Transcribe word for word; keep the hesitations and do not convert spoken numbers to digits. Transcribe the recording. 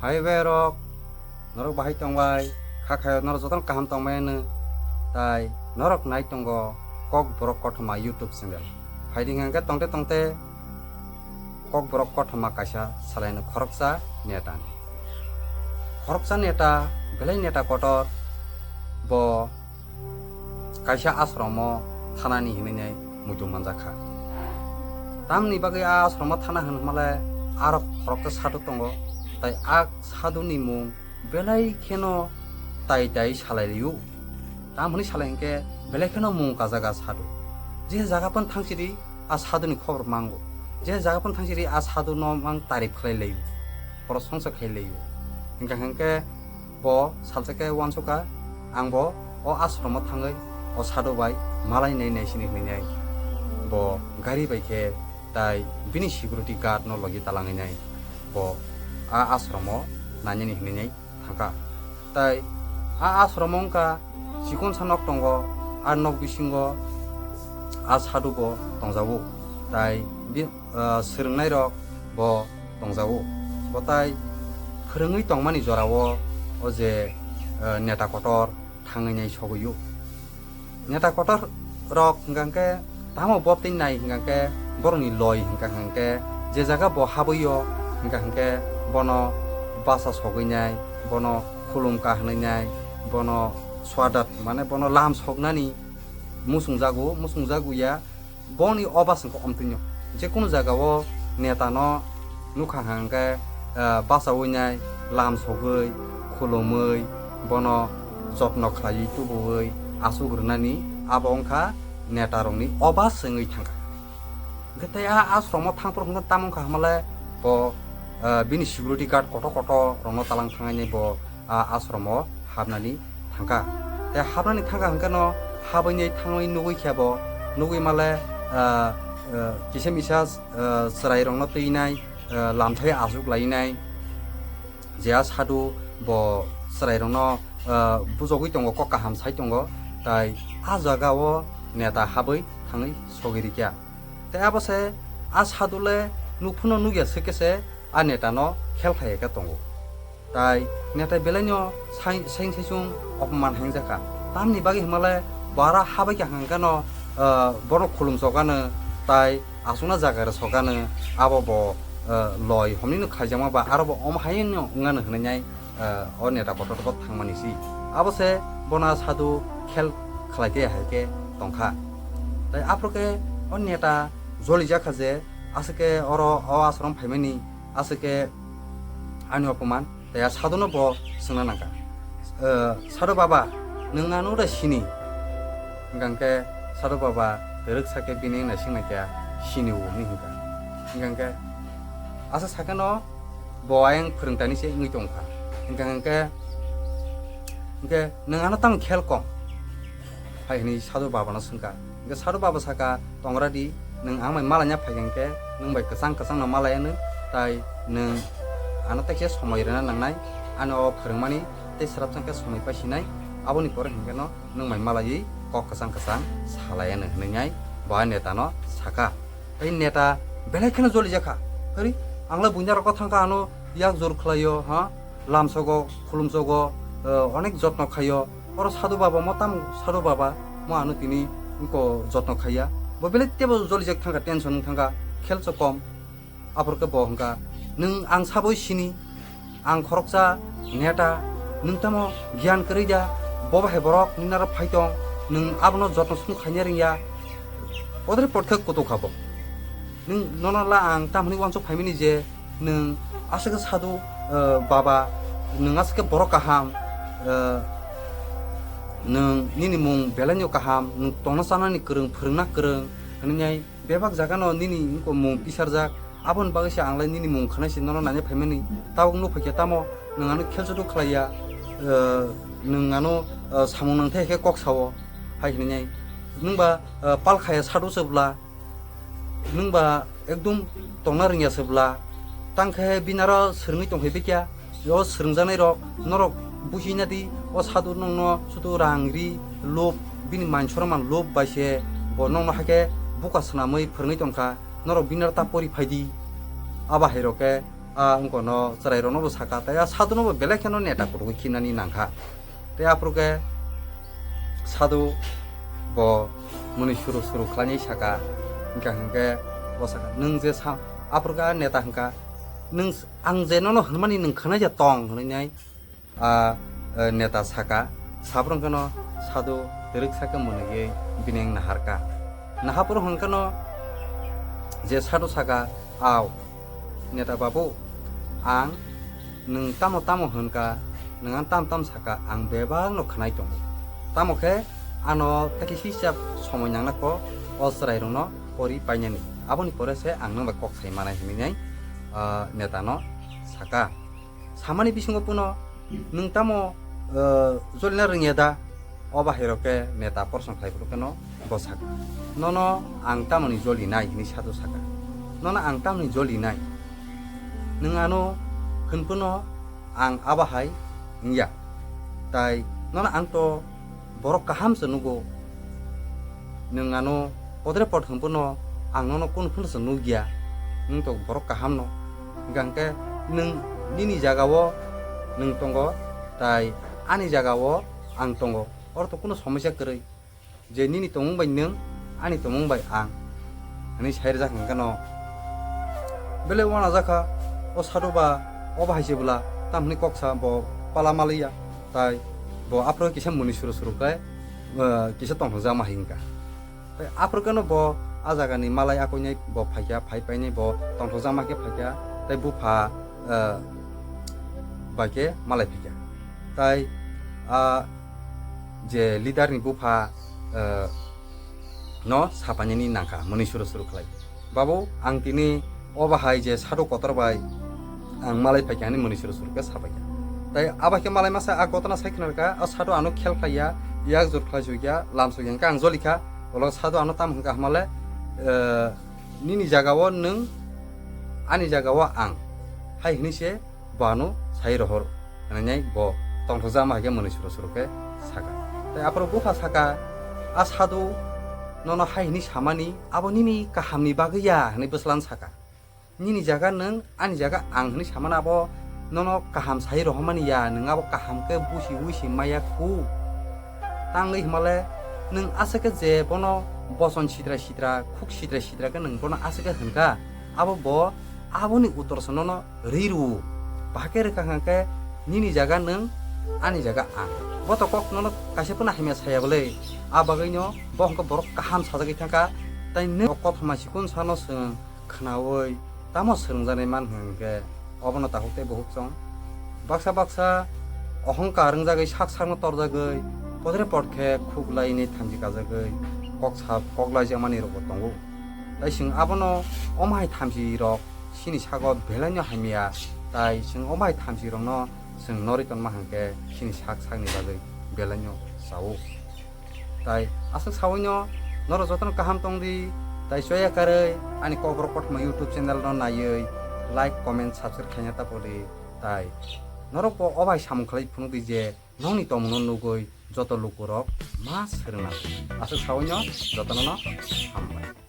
Hai bai rok, norok bahai tongbai, kha khayo norok jotono kaham tongbai hwno, tai norok nai tongo Kokborok Kothoma YouTube channel. Phaidi hwnkhe tongte tongte Kokborok Kothoma kaisa salaino khoroksa neta ni. Khoroksa neta, belai neta kotor, bo kaisa ashromo thanani hinwi nai muitu manjakha. Tamni bagwi a ashromo thana hwn hwnmale arok khoroksa sadhu tongo, tai a sadhuni mung belai kheno tai tai salai rio. Tam hwnwi salai hwnkhe belai kheno mung kajak a sadhu. Je jaga phano thangsiri a sadhuni khobor mango. Je jaga phano thangsiri a sadhuno mang tarif khlai laio, prosongsa khai laio. Hwnkha hwnkhe bo salsa khe uansukha, ang bo o ashromo thangwi o sadhu bai malai nai nai sini hwnwi nai bo gari bai khe tai bini security guard no logi talangwi nai bo a ashromo nainani hwnwi nai thangkha. Tai a ashromo wngkha chikonsa nok tongo, a nok bisingo a sadhu bo tongjago, tai bi-, ah, swrwngnairok bo tongjago. Bo tai phwrwngwi tongmani jorao o je, ah, neta kotor thangwi nai sogwi o. Neta kotor rok hwnkha hwnkhe tamo bo twi nai hwnkha hwnkhe borokni loi hwnkha hwnkhe je jaga bo habwi o hwnkha hwnkhe bono basa sogwi nai, bono khulum ka hwnwi nai, bono swadat mane bono lam soknani musung jago, musung jago ya boni obas hwnkha omtwino. Je kunu jaga o neta no nukha hwnkha hwnkhe, ah, bachaui nai, lam sogwi, khulumwi, bono jotno khlaiwi tubuwi achuk rwnani, abo wngkha neta rokni obas wngwi thangkha. Hwnkhe tei a ashromo thangphuru hwnkhe tamo wngkha hwnmale bo, ah, bini security guard kotor kotor rokno talang thangnai bo a ashromo hapnani thangkha. Tei hapnani thangkha hwnkhe no habwini thangwi nugwi khe bo, nugwi male, ah, ah, kisa misa, ah, chwrairokno twinai, ah, lamthai achuk lainai. Je a sadhu bo chwrairokno, ah, bujogwi tongo, kok kaham sai tongo, tai a jagao neta habwi thangwi sogwi rikya. Tei abo se a sadhu le nukphano nukya swkhe se a neta no khel khai khe tongo. Tai neta belai no sai, sai, sai chung opman hengjakha. Tamni bagwi hwnmale bara habai kha hwnkhe no, ah, borok khulumsok ano tai aswkna jaga rwsok ano abo bo, ah, loi homni no khaijakma ba aro bo omo hai no wngano hwnwi nai, ah, o neta kotor bo thangmani si. Abo se bono sadhu khel khlai khe hai khe tongkha. Tai aphuru khe o neta jolijakha je aswk khe oro o ashram phaimani aswk khe ani opoman. Tai a sadhuno bo swngna nangkha, "Eh, sadhu baba, nwng ano da sini?" Hwnkha hwnkhe sadhu baba rwksa khe bini wngna swngnaikha, "Sini o," hwnwi hwnkha. Hwnkha hwnkhe asa sakhe no bo ayang phwrwngtani se wngwi tongkha. Hwnkha hwnkhe, hwnkhe, "Nwng ano tamo khel kom?" hai hwnwi sadhu babano swngkha. Hwnkhe sadhu baba saka, "Tongra di, nwng ang bai malaina phai hwnkhe nwng bai kwchang kwchang no malai anw, tai nwng ano tekhe somoi rwna nangnai, ani o phwrwngmani tei swrapsa khe somoi paisinai, aboni pore hwnkhe no nwng bai malaiwi kok kwchang kwchang salai anw," hwnwi nai bo a neta no saka. Tei neta belai kheno jolijakha, "Hori, ang le buina rok thangkha, ano yak jor khlaio, ha?" Lamsogo, khulumsogo, eh, onek jotno khaio. Oro sadhu baba mo tamo sadhu baba mo ano tini wngko jotno khaiya. Bo belai tebo jolijak thangkha, tension wng thangkha, khelso kom. Aphuru khe bo hwnkha, "Nwng ang saboi sini, ang khoroksa neta, nwng tamo giyan kwrwi da, bo bahai borok nini aro phai tong, nwng abono jotno song khaina rwngya." Odre potkhe kutuk kha bo. Nwng nono la ang tamhwnwi uansuk phaimani je nwng aswk khe sadhu, eh, baba, nwng aswk khe borok kaham, eh, nwng nini mung belaino kaham, nwng tongna chanani kwrwng, phwrwngna kwrwng, hwnwi nai bebak jagano nini wngkha mung pisarjak, aboni bagwi se ang lai nini mung khwnai se nono naina phaimani, tabuk nuk phaikhe tamo nwng ano khelsudu khlaiya, eh, nwng ano, eh, samung nangthai khe kok sao, hai hwnwi nai nwng ba, eh, pal khaya sadhu se bwla, nwng ba ekdum tongna rwngya se bwla, tang khe bini aro swrwngwi tong phai bikya, o swrwngjaknai rok norok buji na di, o sadhu nokno sudu rang ri lob, bini mansorma lob bai se bo nokno hai khe buka swnamwi phwrwngwi tong kha, norok bini aro ta pori phai di, abo hai rok khe A wngkono chwrairokno bo saka, tei a sadhuno bo belai kheno neta kurugo khinani nangkha. Tei aphuru khe sadhu bo muni suru suru khlainai saka, wngkha hinkhe bo saka, "Nwng je sa-, aphuru khe a neta hwnkha, nwng s-, ang je nono hwnmani nwng khwnai ya tong," hwnwi nai a, e, neta saka, sabrwng kheno sadhu twrwk sakhe mwnwiwi bini ang naharka. Nahaphuru hwnkheno je sadhu saka, "Au, neta babu, ang nwng tamo tamo hwnka, nwng ang tam tam saka, ang bebakno khwnai tongo. Tamo khe ano tei khe hisab somoi nangna kho, o chwrairokno pori painani. Aboni pore se ang nwng bai kok sai manai," hwnwi nai, a, netano saka. Samani bisingo puno nwng tamo, eh, jolina rwngya da? O bahairok khe neta porson khlai phuru kheno bo saka, "Nono ang tamoni jolinai?" hwnwi sadhu saka. "Nono ang tamoni jolinai? Nwng ano hwn phano ang abo hai wngya. Tai nono ang to borok kaham se nugo. Nwng ano podre pod hwn phano ang nono kunu phano se nukya. Nwng to borok kaham no. Hingkha hwnkhe nwng nini jaga o nwng tongo, tai ani jaga o ang tongo. Oro to kunu somosya kwrwi. Je nini tongmung bai nwng, ani tongmung bai ang," hwnwi sai rwjak hwnkhe no. Belai uanajakha, o sadhu ba, o bahai se bwla, tam hwnwi kok sa bo pala maliya. Tai bo aphuru kisa muni suru suru khe, eh, kisa tongthokjakma hai wngkha. Tai aphuru kheno bo a jagani malai akoinai bo phaikha, phai painai bo tongthokjakma khe phaikha, tai bupha, eh, bai khe malai phaikha. Tai a je leader ni bupha, eh, no sapainani nangkha, muni suru suru khlai. "Babu, ang tini o bahai je sadhu kotor bai ang malai phaikha," hwnwi muni suru suru khe sapaikha. Tai abo khe malai masa a gotona sai khna rwkha, o sadhu ano khel khlaiya, yak jur khlai sukya, lam sukya, hwnkhe ang jolikha, ulo sadhu ano tam hwnkha hamale, eh, "Nini jaga o nwng, ani jaga o ang," hai hwnwi se bo ano sai rohor, hwnwi bo tongthokjakma hai khe mwnwi suru suru khe saka. Tai aphuru bupha saka, "A sadhu, nono hai hwnwi samani, abo nini kahamni bagwi ya," hwnwi bwslan saka. "Nini jaga nwng, ani jaga ang," hwnwi samani abo nono kaham sai rohormani ya, nwng abo kaham khe busi uisi maya khu. Tangwi himale nwng aswk khe je bono boson sitra sitra, khuk sitra sitra khe nwng bono aswk khe hwnkha, abo bo aboni uttor se nono rwi rwo. Bahai khe rwkha hwnkha khe nini jaga nwng, ani jaga ang. Bo to kok nono kaisa phano hamya saya bwle. A bagwino bo hwnkha borok kaham sajagwi thangkha. Tai nwng kothoma sikon sano chwng khnaui tamo swrwngjaknai man hwnkhe obono takhuk tei bukhuk chwng. Baksa baksa ohongkar wngjagwi sak sakno torjagwi podre pod khe khuk laini thamchi kajagwi kok sa kok laijakmani rokbo tongo. Tai chwng abono omo hai thamchi rok chini sago belaino hamya, tai chwng omo hai thamchi rokno chwng norwi tonma hwnkhe chini sak sakni bagwi belaino chao. Tai aswk saui no norok jotono kaham tong di, tai choya karwi ani Kokborok Kothoma YouTube channel no naiwi like, comment, subscribe khaina ta podi. Tai norok bo o bai samung khlai phunuk di je nokni tongmung no nugwi joto lukurok ma swrwngna. Aswk saui no jotono no hambai.